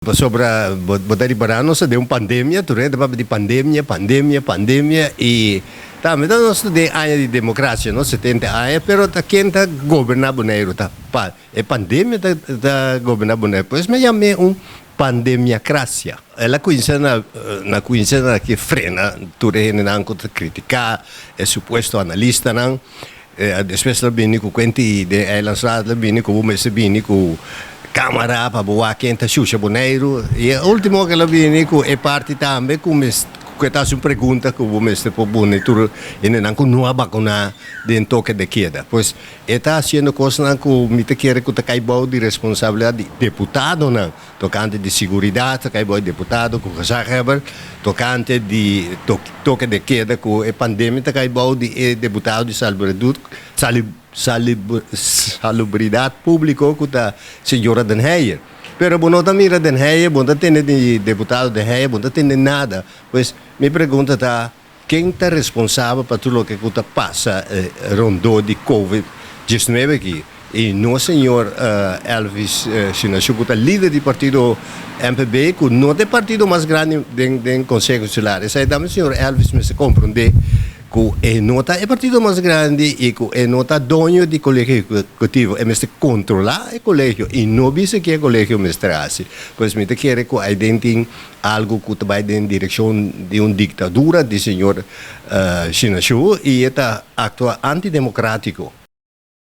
Pasobra bo ta ripará nos ta den un pandemia, tur hende ta papia di pandemia, pandemia, pandemia i tambe ta nos ta den aña di demokrasia no, 70 aña, pero ta ken ta goberná Boneiru? Ta pa e pandemia ta ta goberná Boneiru. Pues mi a yam'é un pandemiakrasia. El a kuminsá na na kuminsá na ke frena tur e hendenan ku ta kritiká e supuesto analistanan. Despues lo bini ku kuenti den Eilandsraad lo bini ku bo mester bini ku kamara pa bo wak ken ta shusha Boneiru. I e ultimo ke lo bini ku e parti tambe ku ku e ta hasi un pregunta ku bo mester por pone tur hendenan ku no a bakuná den toke de keda. Pues e ta hasiendo kosnan ku mi ta kere ku ta kai bou di responsabilidat di deputadonan tokante di siguridat, ta kai bou di deputado ku gezaghebber tokante di toke de keda ku e pandemia ta kai bou di e deputado di salubridat públiko ku ta señora Den Heyer. Pero bo no ta mira Den Heyer, bo no ta tende di deputado Den Heyer, bo no ta tende nada. Pues mi pregunta ta, ken ta responsabel pa tur loke ku ta pasa rondó di covid 19 aki? I no señor Elvis Sinacion ku ta lider di partido MPB ku no ta e partido mas grandi den Konseho Insular. Esei tambe señor Elvis mester komprondé ku e no ta e partido mas grandi i ku e no ta doño di Kolegio Ehekutivo. E mester kontrolá e kolegio i no bisa ke e kolegio mester hasi. Pues mi ta kere ku aiden tin algu ku ta bai den direkshon di un diktadura di señor Sinacion i e ta aktua antidemokratiko.